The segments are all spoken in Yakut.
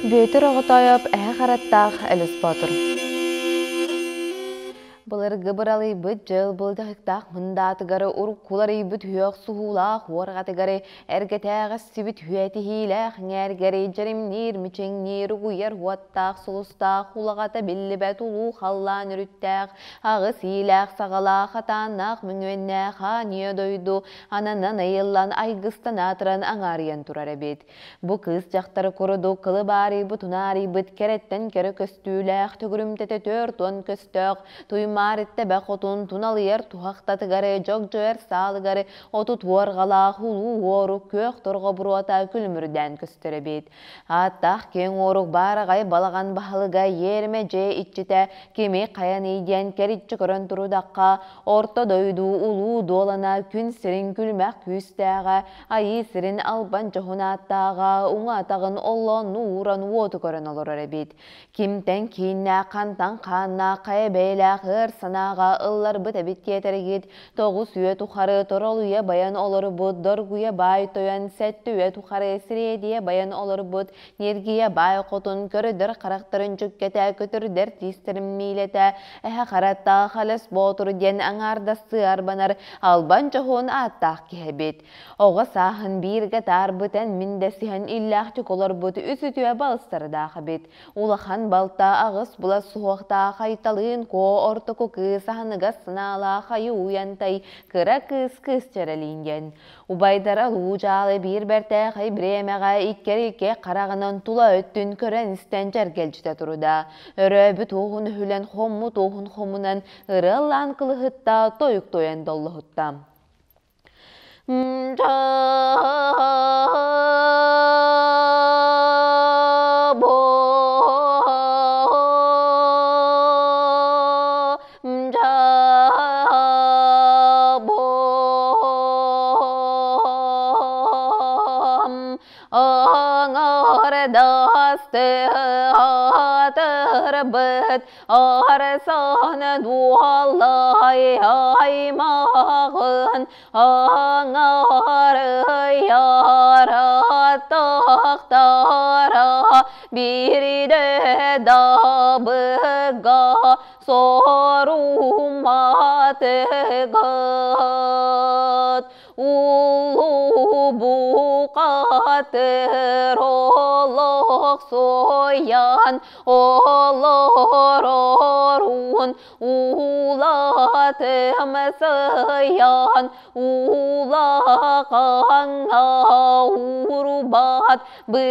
Бүөтүр Оҕотоойоп эһэ хараттаах Өлөс Боотур. Былыргы быралыйбыт дьыл былдьаһыктаах мындаатыгары уруккуларыйбыт үһүөх суһуулаах уорҕатыгары эргэтээҕэссибит үһүэтиһиилээх эҥээргэри дьэримниир мичиҥниир угуйар уоттаах сулустаах улаҕата биллибэт улуу халлаан үрүттээх аҕыс иилээх саҕалаах атааннаах мөҥүөннээх аанньа дойду ананан айыллан айгыстан аатыран аҥаарыйан турар эбит. Бу кыыс дьахтары курдук кылыбаарыйбыт унаарыйбыт кэрэттэн кэрэ көстүүлээх төгүрүмтэтэ 40 көстөөх туймаариттэбэ хотун туналыйар туһахтатыгары дьогдьойор саалыгары 30 уорҕалаах улуу уорук күөх торҕо буруота күлүмүрдээн көстөр эбит. Ааттаах киэҥ уорук баараҕай балаҕан баһылыга иэримэ дьиэ иччитэ кими хайаный диэн кэриччи көрөн турудахха орто дойду улуу дуолана күн сирин күлүмэх күүстээҕэ Айыы сирин албан дьоһун ааттааҕа уҥа атаҕын оллооннуу ууран уоту көрөн олорор эбит. Кимтэн кииннээх, хантан хааннаах, хайа бэйэлээх ыар санааҕа ылларбыт эбит диэтэргит, 9 үйэ тухары торолуйа байан олорбут, доргуйа баай тойон, 7 үйэ тухары сириэдийэ байан олорбут, ньиргийэ баай хотун, көрөдөр харахтарын дьүккэтэ, көтүрдэр тиистэрин миилэтэ, эһэ хараттаах Алес Боотур диэн аҥаардастыы арбанар албан дьоһун ааттаах киһи эбит. Оҕо сааһын бииргэ таарбытан мин дэсиһэн иллээхтик олорбут үс үтүө балыстардаах эбит. Улахан балта аҕыс була суһуохтаах Айталыын Куо ортоку кыыс аһыныгас санаалаах Айыы Уйантай кыра кыыс кыыс чэрэлиин диэн. Убайдара Луу Дьаалы биир бэртээхэй бириэмэҕэ иккэр-икки хараҕынан тула өттүн көрөн-истэн чэргэлдьитэ турда. Өрөөбүт уоһун өһүлэн хоммут уоһун хомунан ырыалаан кылыһытта, тойук тойон доллоһутта. Оҥордостыатырбыт арсан дуолай аймаҕын аҥарыйара тахтара биирдэ дабыга соруматыгыт улуу бухатыр олох соян олорорун улатымсыйан улахаҥҥа урбат былакыт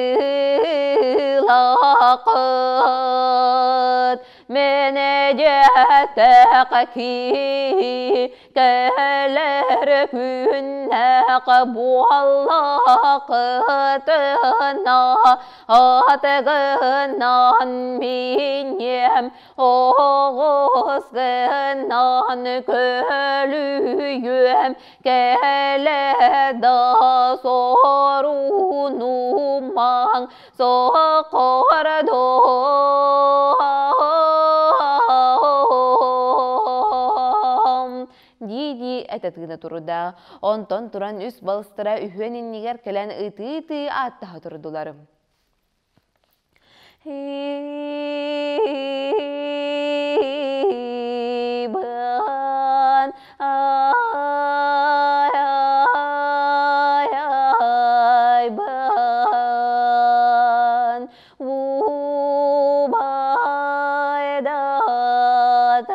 Мэнэдьэтэх киһи кэлэр күннэх буоллахытына атыгынан минньиэм оҕус гынан көлүйүөм кэлэ да сорунумаҥ Сокордом дии-дии этэ тыына турда. Онтон туран үс балыстара үһүөн иннигэр кэлэн ытыы-ытыы ааттаһа турдулар. Ибан Ай-ай-ай-бан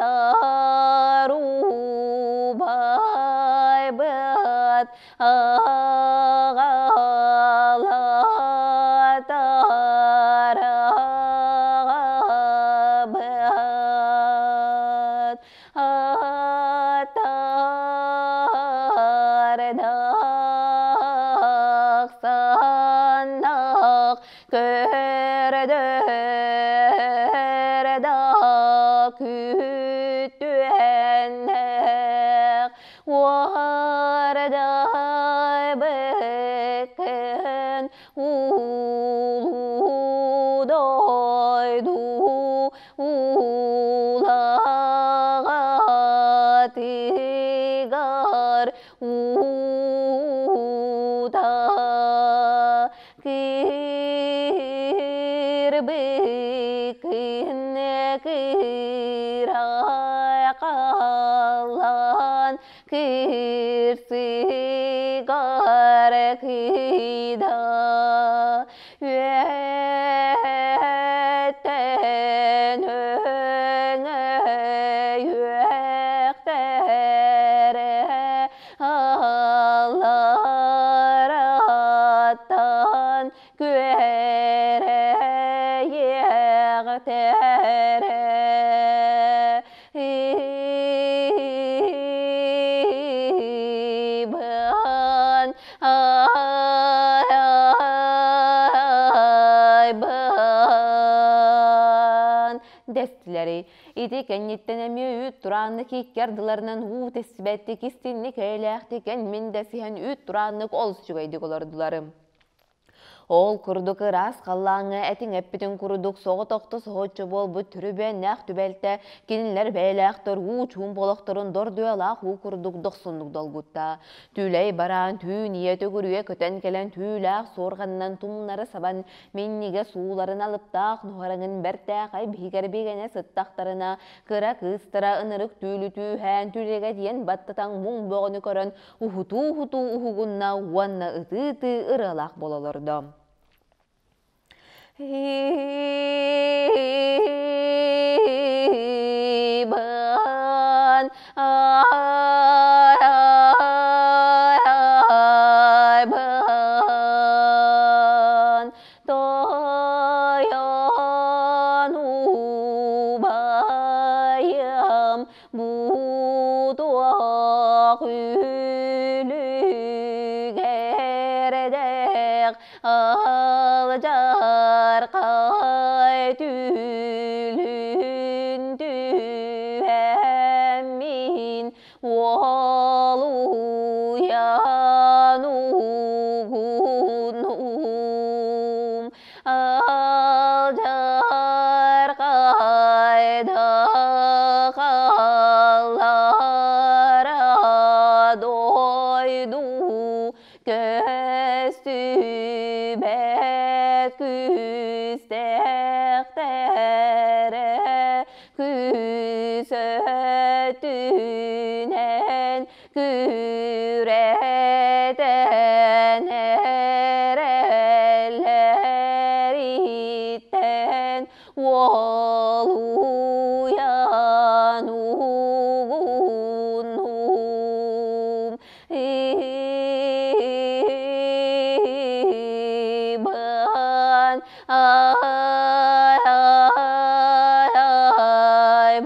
Убайдатар убайбыт аҕалатар аҕабыт Атардахсаннах көрдөр да күттүөннэх уордай бэккен улуу дойду Улаҕатыгар уута киирбэт. Кырбыкын кыра қалан кырсыгар кыйда үөттэн өҥө үөхтэрэ аллараттан күөрэйиэхтэрэ Ибан айбан дэстилэри ити кэнниттэн эмиэ үүт турааннык икки ардыларынан уу тэстибэттик истинник эйэлээхтик эн мин дэсиһэн үүт турааннык олус үчүгэйдик олордуларым. Ол курдук ыраас халлааҥҥа этиҥ эппитин курдук соҕотохто соһуччу буолбут түрүбүөннээх түбэлтэ кинилэр бэйэлээхтэр уу чуумпу олохторун дордуйалаах уу курдук дохсуннук долгутта. Түлэй бараан түүн ийэ төгүрүйэ көтөн кэлэн түүлээх суорҕанынан тумнары сабан минньигэс ууларын алыптаах нуһараҥын бэртээхэй биһигэр бигэнэ сыттахтарына кыра кыыстара ынырык түүлү түүһээн түлэгэ диэн баттатан муҥ бөҕөнү көрөн уһутуу-уһутуу уһугунна уонна ытыы-ытыы ырыалаах буола олордо. Ибан айбан тойон убайым Бутуох үлүгэрдээх алдьархай түүлүн түһэммин уолуйан угунум Алдьархайда халлара дойду көстүбэт күүстээхтэрэ күүс өттүнэн күрэтэн эрэллэриттэн уолуйан угуннум Ибан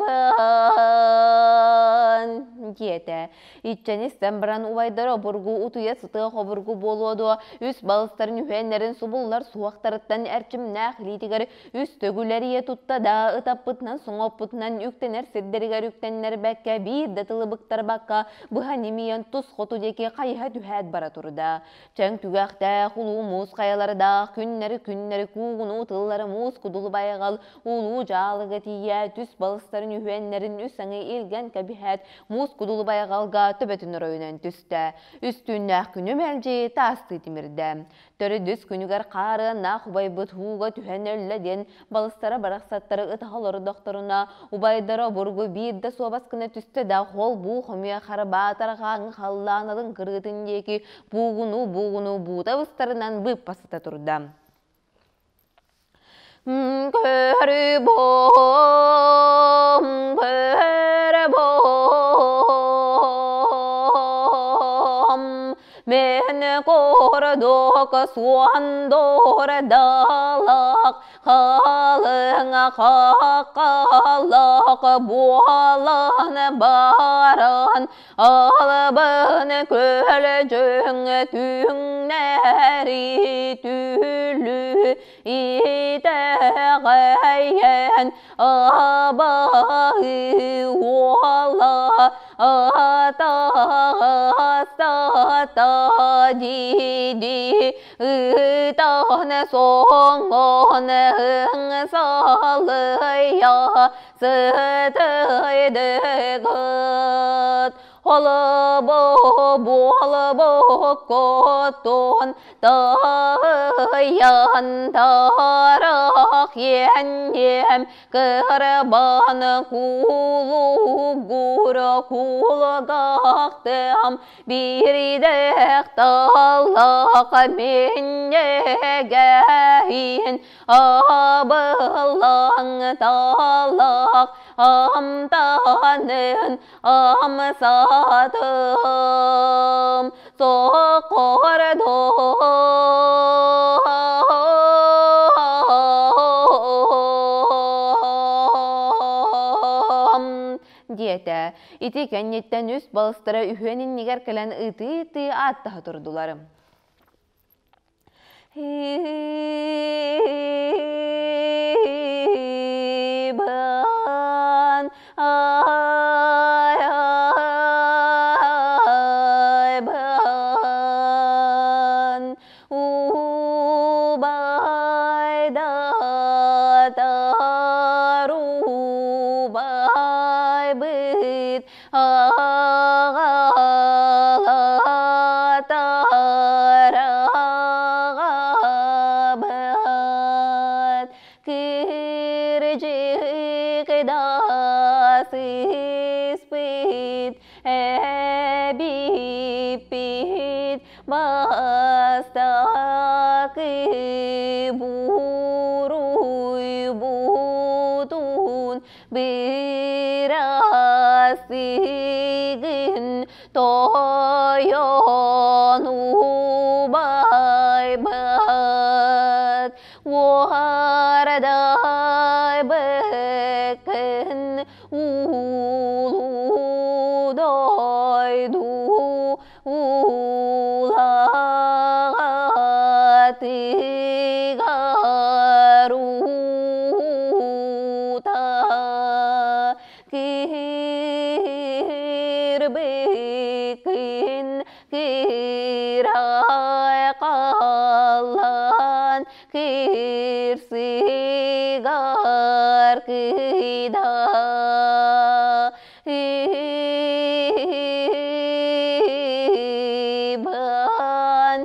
айбан диэтэ. Иччэни истэн баран убайдара обургу утуйа сытыах обургу буолуо дуо, үс балыстарын үһүөннэрин субуллар суохтарыттан эрчимнээх илиитигэр үс төгүл эрийэ тутта да ытаппытынан соҥоппутунан үктэнэр сирдэригэр үктэннэрбэккэ биир да тылы быктарбакка быһа ньимийэн тус хоту диэки хайыһа түһээт бара турда. Чэҥ түгэхтээх улуу муус хайалардаах күннэри-күннэри куугунуу тыллары муус кудулу байҕал улуу дьаалыга тиийэ түс балыстарын үһүөннэрин үс аҥы илгэн кэбиһээт муус кудулу байҕалга төбөтүн оройунан түстэ. Үс түүннээх күнү мэлдьи таастыы тимирдэ. Төрдүс күнүгэр хаарыаннаах убайбыт ууга түһэн өллө диэн балыстара барахсаттары ытаһа олордохторуна убайдара обургу биир да суобас гына түстэ да хол-буу хомуйа харбаатар хааҥы халлаан алын кырыытын диэки буугунуу-буугунуу буута быстарынан быыппасыта турда. Көрбом, көрбом, мен курдук суон дурдалаах халыҥ хаххалаах буолан баран албын көлдьүҥ түҥнэри түлү итэҕэйэн абаһы уола атаҕастата дии-дии ытан соҥон ыҥсалыйа сытыйдыгыт Холобо буолбоккотун тайан тарах иэнниэм кырбан куулугур куулгаахтыам биирдээх талах минньигэһин абылаҥ талах амтанын амсатым сокордом диэтэ. Ити кэнниттэн үс балыстара үһүөн иннигэр кэлэн ытыы-ытыы ааттаһа турдулар. Ибан ай айбан убайдатар убайбыт аҕалатар кирдьик да сыспыт эбиппит бастакы буруйбутун Бырастыгын тойон убайбыт уордайбыккын улуу дойду улаҕатыгар уута киирбиккин киирай халлан киирсигар кыйда Ибан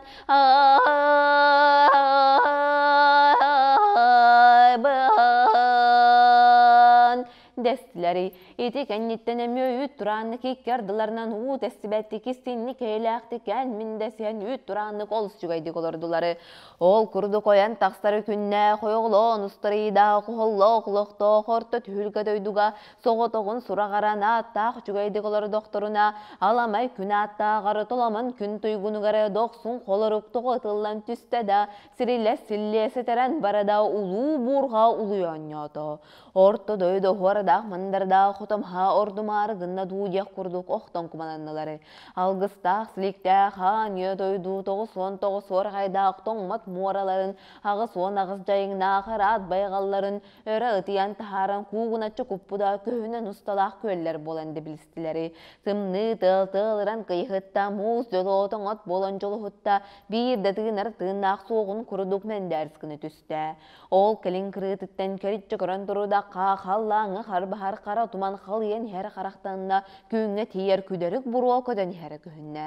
айбан дэстилэри ити кэнниттэн эмиэ үүт турааннык икки ардыларынан уу тэстибэттик истинник эйэлээхтик эн мин дэсиһэн үүт турааннык олус үчүгэйдик олордулары Ол курдук ойон тахсар күннээх ойоҕолоон устарыйдаах оһоллоох олохтоох орто түһүлгэ дойдуга соҕотоҕун сураҕаран ааттаах үчүгэйдик олордохторуна аламай күн ааттааҕар толаман күн туйгунугар дохсун холорук тоҕо ытыллан түстэ да сирилэс силлиэ ситэрэн барада улуу буурҕа улуй оонньоото. Орто дойду оһуордаах мандардаах хотомһа ордумаары гынна дуу диэх курдук охтон кумаланнылар. Алгыстаах, силиктээх хаан үйэ дойду 99 уорҕайдаах тоҥмот муораларын, 88 дьайыҥнаах араат байҕалларын өрө ытыйан таһааран куугуначчы куппуда көһүнэн усталаах күөллэр буолан дэбилистилэри. Тымныы тыал тыалыран кыйыһытта, муус дьолуотуҥ от буолан дьолуһутта, биир да тыынар тыыннаах суоҕун курдук мэндээрис гына түстэ. Ол кэлин кырыытыттан кэриччи көрөн турудахха, халлааҥҥа харбаһар хара туман халыйан иһэр харахтанна, күҥҥэ тиийэр күдэрик буруо көтөн иһэрэ көһүннэ.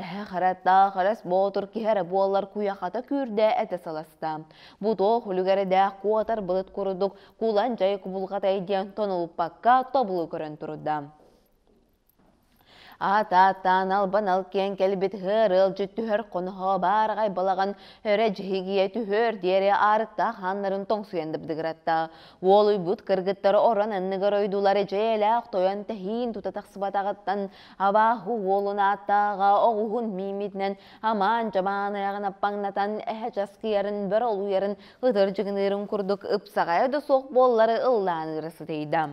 Эһэ хараттаах элэс боотур киһи эрэ буоллар куйахата күүрдэ этэ саласта. Бу туох үлүгэрэдээх куотар былыт курдук кулан дьай кубулҕатай диэн тонулуппакка тобулу көрөн турда. Аат-ааттаан албан алкиан кэлбит ыар ыалдьыт түһэр хоноһо баараҕай балаҕан өрө дьиһигийэ түһүөр диэри аарыктаах ааннарын тоҥсуйан дыбдыгыратта. Уолуйбут кыргыттар орон анныгар ойдулары дьиэлээх тойон тэһиин тута тахсыбатаҕыттан абааһы уолун ааттааҕа оҕуһун мииммитинэн амаан дьамаан айаҕын аппаҥнатан эһэ часкыйарын бөрө олуйарын ытыр дьыгыныырын курдук ыпсаҕайа да суох буоллары ыллаан ыыра сытыйда.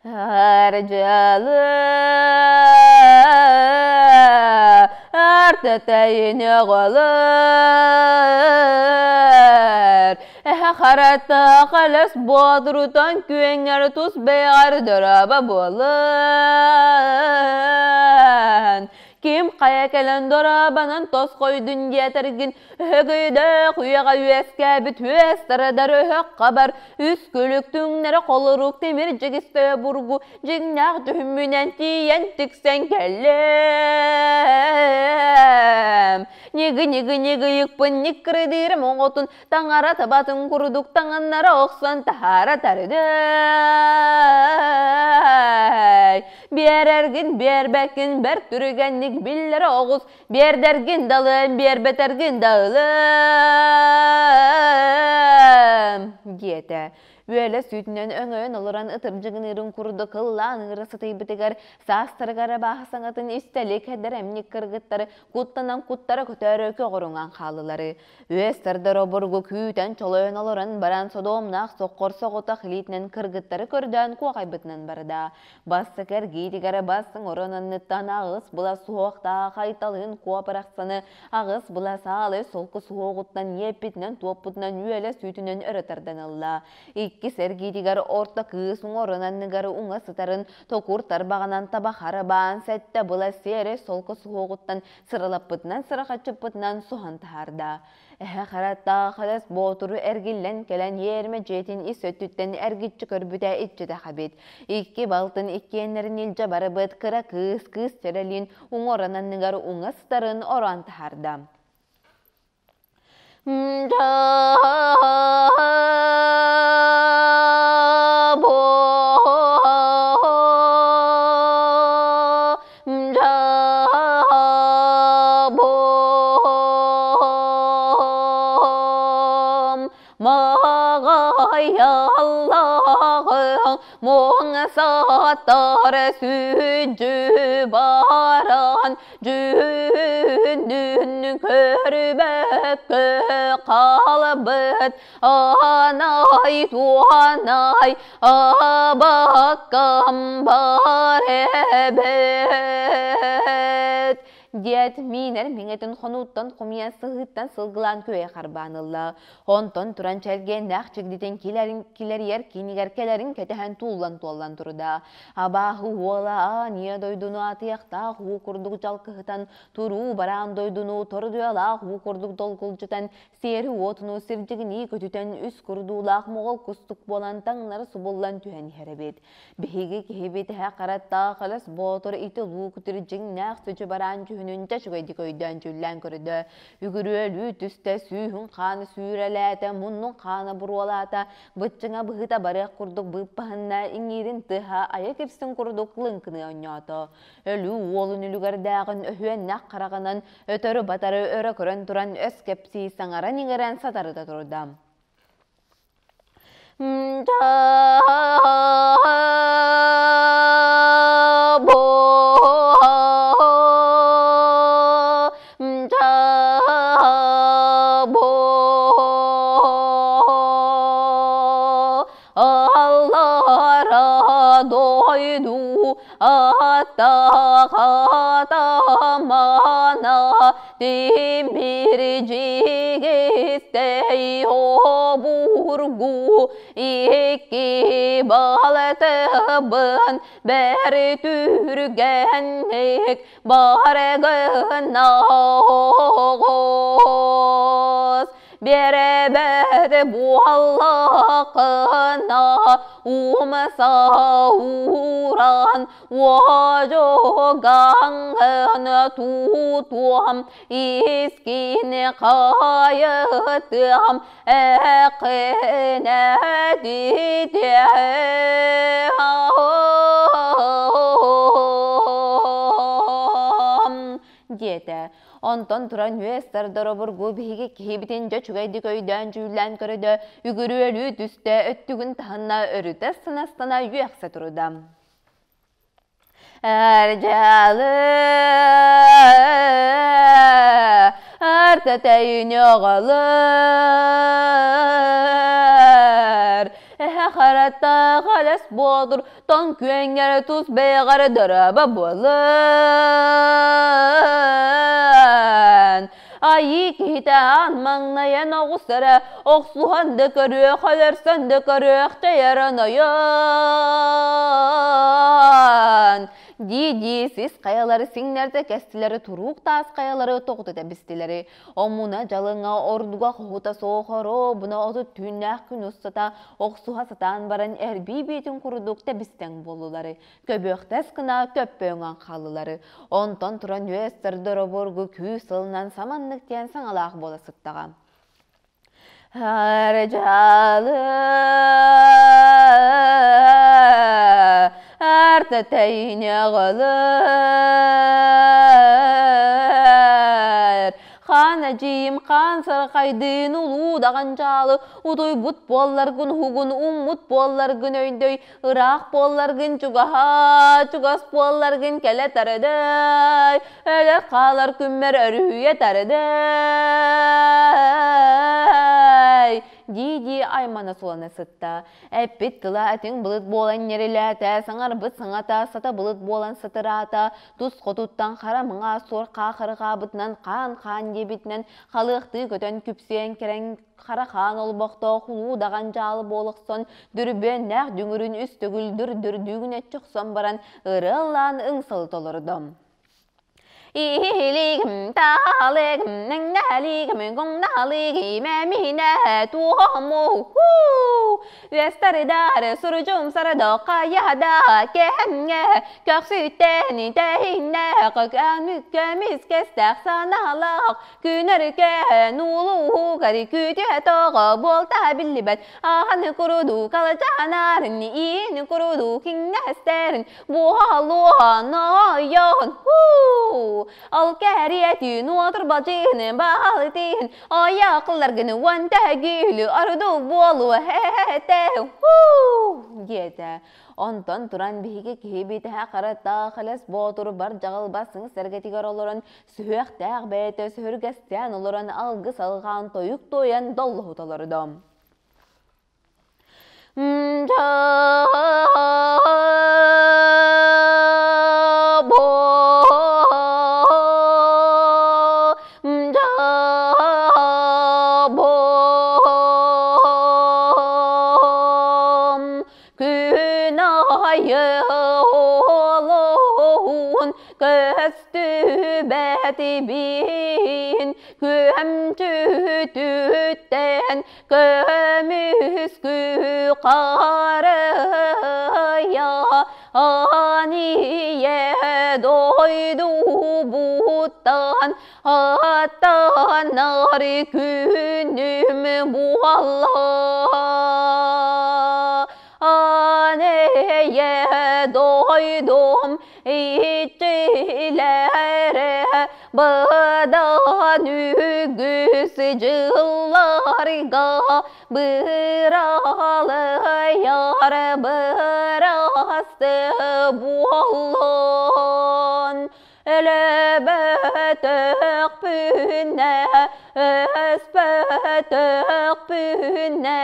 Ардьалы артатайын оҕолор эһэ харата халас боотурутан күөҥҥэр тус бэйэҕэр дорообо буолун. Ким хайа кэлэн дорообонон тосхойдун диэтэргин өһөгөйдөөх үйэҕэ үөскээбит үөс тарадар өһөх хабар үс күлүк түҥнэрэ холорук тимир дьигистэйэ бургу дьиҥнээх дьүһүммүнэн тиийэн тиксэн кэллим. Ньыгы-ньыгы-ньыгыйыкпын ньыккырыдыырым оҕотун таҥара табатын курдук таҥыннара охсон таһаара тардый. Биэрэргин биэрбэккин бэрт түргэнник биллэрэ оҕус, биэрдэргин далыам, биэрбэтэргин да ылыам, диэтэ. Үөлэ сүүтүнэн өҥөйөн олорон ытырдьыгыныырын курдук ыллаан ыҥыра сытыйбытыгар саастарыгар абааһы саҥатын истэлик эдэр эмньик кыргыттары куттанан куттара көтөөрү көҕүрүҥэн хааллылары. Үөс тардар обургу күүтэн чолойон олорон баран содуомнаах соххор соҕотох илиитинэн кыргыттары көрдөөн куохайбытынан барда. Бастакы эргиитигэр бастыҥ орон анныттан аҕыс була суһуохтаах айталыын куопарахсаны аҕыс була саалы солку суһуоҕуттан иэппитинэн туоппутунан үөлэ сүүтүнэн өрө тардан ылла. Иккис эргиитигэр орто кыыс уҥа анныгар уҥа сытарын токур тарбаҕынан таба харабаан сэттэ була сиэрэ солко суһуоҕуттан сыралаппытынан сырахаччыппытынан суһан таһаарда. Эһэ хараттаах Элэс Боотуру эргиллэн кэлэн иэрмэ дьиэтин ис өттүттэн эргиччи көрбүтэ иччитэх эбит. Икки балтын иккиэннэрин илдьэ барыбыт кыра кыыс кыыс сэрэлиин уҥуоран анныгар уҥа сытарын ороон таһаарда. Маҕайаллаҕыҥ муҥ саттар сүдьү баран дьүһүнүн көрбөккө хаалбыт анай туонай абаккам бар эбит диэт миинэр миҥэтин хонууттан хомуйан сыһыыттан сылгылаан күөйэ харбаан ылла. Онтон туран чэлгиэннээх чигдитин килэрийэр киинигэр кэлэрин кэтэһэн тууллан-туоллан турда. Абааһы уола аанньа дойдуну атыйахтаах уу курдук дьалкыһытан, туруу бараан дойдуну тордуйалаах уу курдук долгулдьутан, сиэри уотуну сирдьигинии көтүтэн үс курдуулаах моҕол кустук буолан таҥнары субуллан түһэн иһэр эбит. Биһиги киһибит эһэ хараттаах Өлөс Боотур ити улуу күтүр дьиҥнээх сүдьү бараан дьүһүнүн дьэ үчүгэйдик өйдөөн дьүллээн көрдө. Үгүрүөлүү түстэ, сүүһүн хааны сүүрэлээтэ, муннун хаана буруолаата, быччыҥа быһыыта барыах курдук быыппаһынна, иҥиирин тыаһа айа кирсин курдук лыҥкыныы оонньоото. Өлүү уолун үлүгэрдээҕин өһүөннэх хараҕынан өтөрү-батары өрө көрөн туран өс кэпсии саҥаран-иҥэрэн сатарыта турда. Аллара дойду аттахатамана тимирдьигистэй обургу икки балтыбын бэр түргэнник баргына оҕус Биэрэбэт буоллаххына умса ууран уодьугаҥҥын тутуом искин хайытыам эххинэ диэтэ. Онтон туран үөс сардаробургу биһиги киһибитин дьэ үчүгэйдик өйдөөн-дьүүллээн көрөдө, үгүрүөлүү түстэ, өттүгүн таһынна өрүтэ сынастана үөхсэ турда. Эрдьалы артатайын оҕолор эһэ харата халас буолур тоҥ күөҥҥэр тус бэйэҕэр дорообо буолун Айыы киһитэ аан маҥнайан оҕус эрэ охсуһан да көрүөх өлөрсөн да көрүөх тэйэрэн ойон. Дии-дии сис хайалары сиҥнэрдэ кэстилэри туруук таас хайалары тоҕута тэбистилэри. Омуна дьалыҥа ордуга хоһута суох оруобуна отут түүннээх күн устата охсуһа сатаан баран эрбии биитин курдук тэбистэҥ буоллулары. Көбүөхтэс гына көппөөҥөн хааллылары. Онтон туран үөс сырдыр обургу күүс сылынан саманнык диэн саҥалаах буола сыттаҕа. Аржалы артатайнягылар Хаан эдьиийим хаан сарахайдыын улуу даҕанчаалы утуйбут буолларгын уһугун уммут буолларгын өйдөй ыраах буолларгын чугаһаа чугас буолларгын кэлэ тарыдай өлөр хаалар күммэр өрүһүйэ тарыдай дии-дии аймана сулана сытта. Эппит тыла этиҥ былыт буолан ньирилээтэ, саҥарбыт саҥата сата былыт буолан сатыраата, тус хотуттан хара мыҥаа суор хаахырҕаабытынан хаан-хаан диэбитинэн халыахтыы көтөн күпсүйэн кэрэҥ хара хаан олбохтоох улуу даҕан дьаалы буолахсон дүрбүөннээх дүҥүрүн үс төгүл дүр-дүр дүүгүнэччи охсон баран ырыалаан ыҥсалы толордо. 一里大里能那里个公那里个妹妹呢多么呼，үөстэрдэр сурдьум сардоqa яда кэмҥэ көхсүттэни тэһиннэ көмүс кэстээх санаалаах күнэркэ нулуу кari күтүө тоҕо буолта биллибэт аһаны куруду калачаанарын иини куруду киннэстерин буолуо нойон хуу ол кэриэтин уотур бачыһын баалытыһын айаакыларгын уонтагүлү арду буолуо хэ хуу диэтэ. Онтон туран биһиги киһибит харата халас боотур бар дьаҕыл басың сэргэтигэр олорон сүһүөхтээх бэйэтэ сүһүргэстээн олорон алгыс алҕаан тойук туойан доллоһут олордо. Күн айы олуун көстүбэт бин күөмчүтүттэн көмүскү қарыя ание дойдубуттан аттанар күнүм буолла анее дойдум иччилэрэ быдан үгүс дьылларга быралыйар бырасты буоллун өлөбөтөхпүнэ өспөтөхпүнэ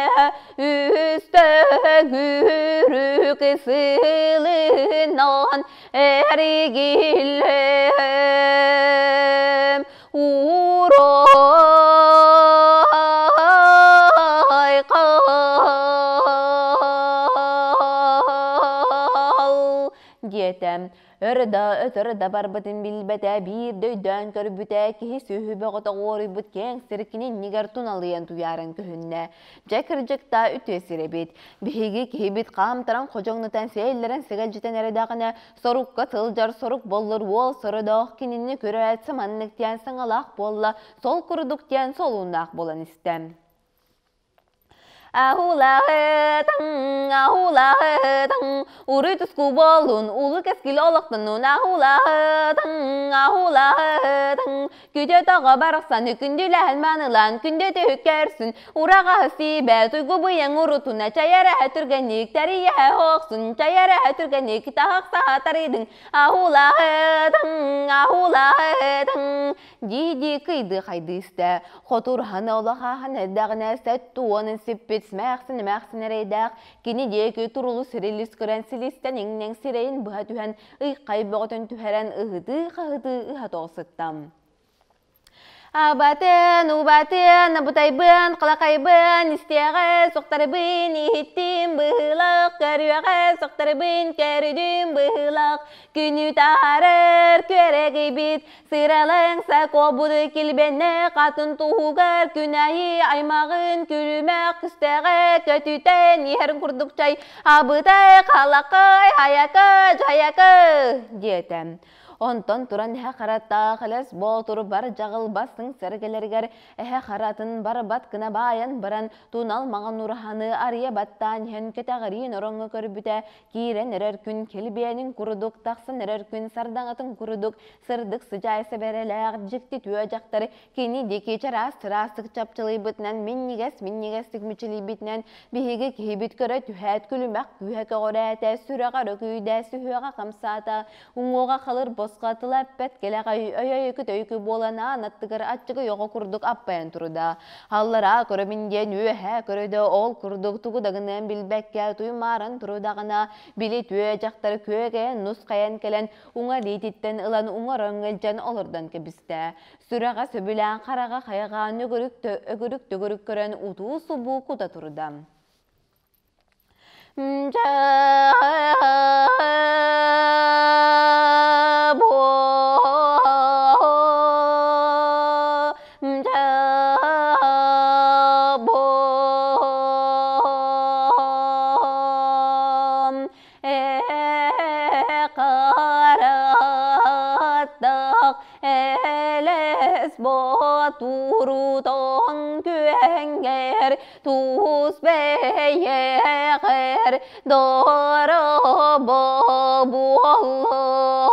үстөгүрүк сылынан эргиллем урай кал диэтэ. Өр да өтөр да барбытын билбэтэ, биир да өйдөөн көрбүтэ, киһи сүөһү бөҕөтө уоруйбут киэҥ сир кининнигэр туналыйан туйааран көһүннэ. Дьэ кырдьык да үтүө сир эбит. Биһиги киһибит хаамтаран ходьоҥнутан сиэллэрэн сэгэлдьитэн эрэдэҕинэ, сорукка сылдьар сорук боллур уол сородоох кинини көрөөт саманнык диэн саҥалаах буолла, сол курдук диэн солууннаах буолан истэ. Ахулаһытаҥ, ахулаһытаҥ, уруй туску буоллун, улуу кэскил олохтоннун, ахулаһытаҥ, ахулаһытаҥ, күтэ тоҕо барахсан, күндүлэһэн маанылаан, күндү түһүккэрсин, ураҕаһы сиибэ, туйгу быйаҥ урутуна, чайараһа түргэнник, тэрийэһэ хоохсун, чайараһа түргэнник, таһах саха тарыйдыҥ, ахулаһытаҥ, ахулаһытаҥ, дии-дии кыйды хайды истэ. Хотурһаны олохаахан эрдэҕинэ сэт уонун сиппит смээхсин-эмээхсин эрэйдээх кини диэки турулу сирилис көрөн силистэн иҥнэҥ сирэйин быһа түһэн ыйхай бөҕөтүн түһэрэн ыһытыы-хаһытыы ыһа тоҕусуттам. Абатын, убатын, абытайбын, халахайбын, истиэҕэ сохторбын, иһиттим быһыылах, көрүөҕэ сохторбын, көрүдүм быһыылах, күнү таһаарар күөрэгийбит, сыралаҥ сакуобуду килбэннэ хатын туһугар күн айы аймаҕын күлүмэх күстэҕэ көтүтэн иһэр курдук чай абытай халакай хайака дьайака диэтэ. Онтон туран эһэ хараттаах элэс боотур бар дьаҕыл бастыҥ сэргэлэригэр эһэ харатын барбат гына баайан баран тунал маҥан ураһаны арыйа баттаан иһэн кэтэҕириин ороҥҥо көрбүтэ киирэн эрэр күн килбиэнин курдук тахсан эрэр күн сардаҥатын курдук сырдык сыдьаай сэбэрэлээх дьикти түө дьахтар кини диэки чараас чараастык чапчылыйбытынан минньигэс минньигэстик мичилийбитинэн биһиги киһибит көрө түһээт күлүмэх күүһэ көҕүрээтэ сүрэҕэ өрөкүйдэ сүһүөҕэ хамсаата уҥуоҕа халыр босхо тыла эппэт кэлэҕэй өйөйүкү-төйүкү буолан аан аттыгар аччыгый оҕо курдук аппайан турда. Аллараа көрөбүн диэн үөһээ көрөдө ол курдук тугу да гыныан билбэккэ туймааран турудаҕына били түө дьахтар күөгэйэн нусхайан кэлэн уҥа илиититтэн ылан уҥа ороҥҥо илдьэн олордон кэбистэ. Сүрэҕэ сөбүлээн хараҕа хайҕаан өгүрүк-төгүрүк көрөн утуу-субуу кута турда. Элэс ботурутон күөҥҥэр Туус бэйэҕэр дорообо буоллун,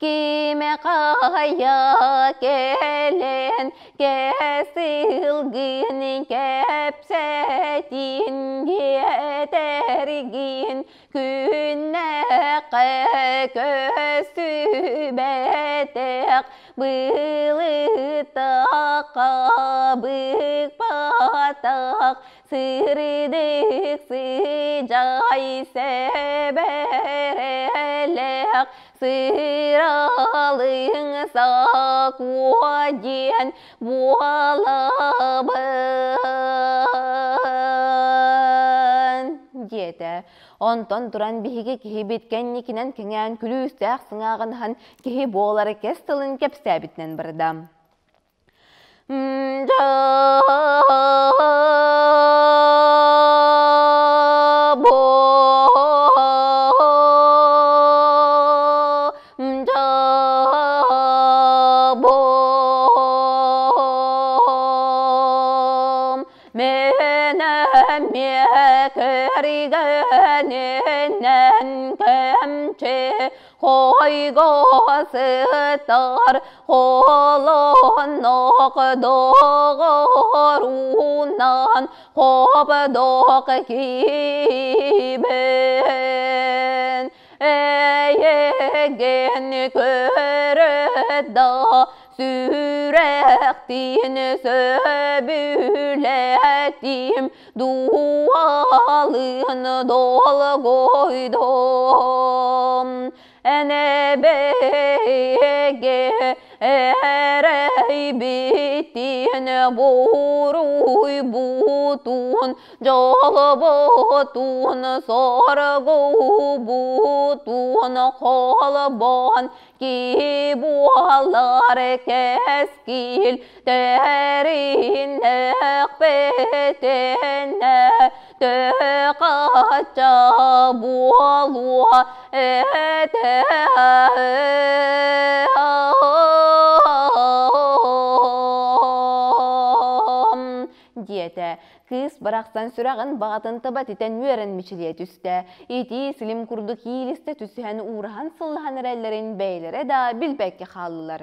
кимэ хайа кэлэн кэсилгин кэпсэтин диэтэргин күннэххэ көстүбэтэх былыттахха быкпатах сырдык сыдьаай сэбэрэлээх сыралыҥ сакуа диэн буолабын диэтэ. Онтон туран биһиги киһибит кэнникинэн кэҥээн күлүүстээх сыҥааҕын аһан киһи буолары кэс тылын кэпсээбитинэн барда. Мэнэмиэ кэргэнинэн кэмчи хойго сытар холоннох доҕорунан хобдох киибин эйигин көрөт да сүрэхтиин сөбүлэтим дуалыын долгуйдум энэбэйге эрэйбитин буруйбутун дьолбутун соргубутун холбоон ки буолар кэскил тэриннэхпитинэ төкачча буолуо этэ диэтэ. Кыыс барахсан сүрэҕин баҕатын таба титэн үөрэн мичилийэ түстэ. Итии силим курдук иилистэ түсүһэн уураһан сыллаһан эрэллэрин бэйэлэрэ да билбэккэ хааллылар.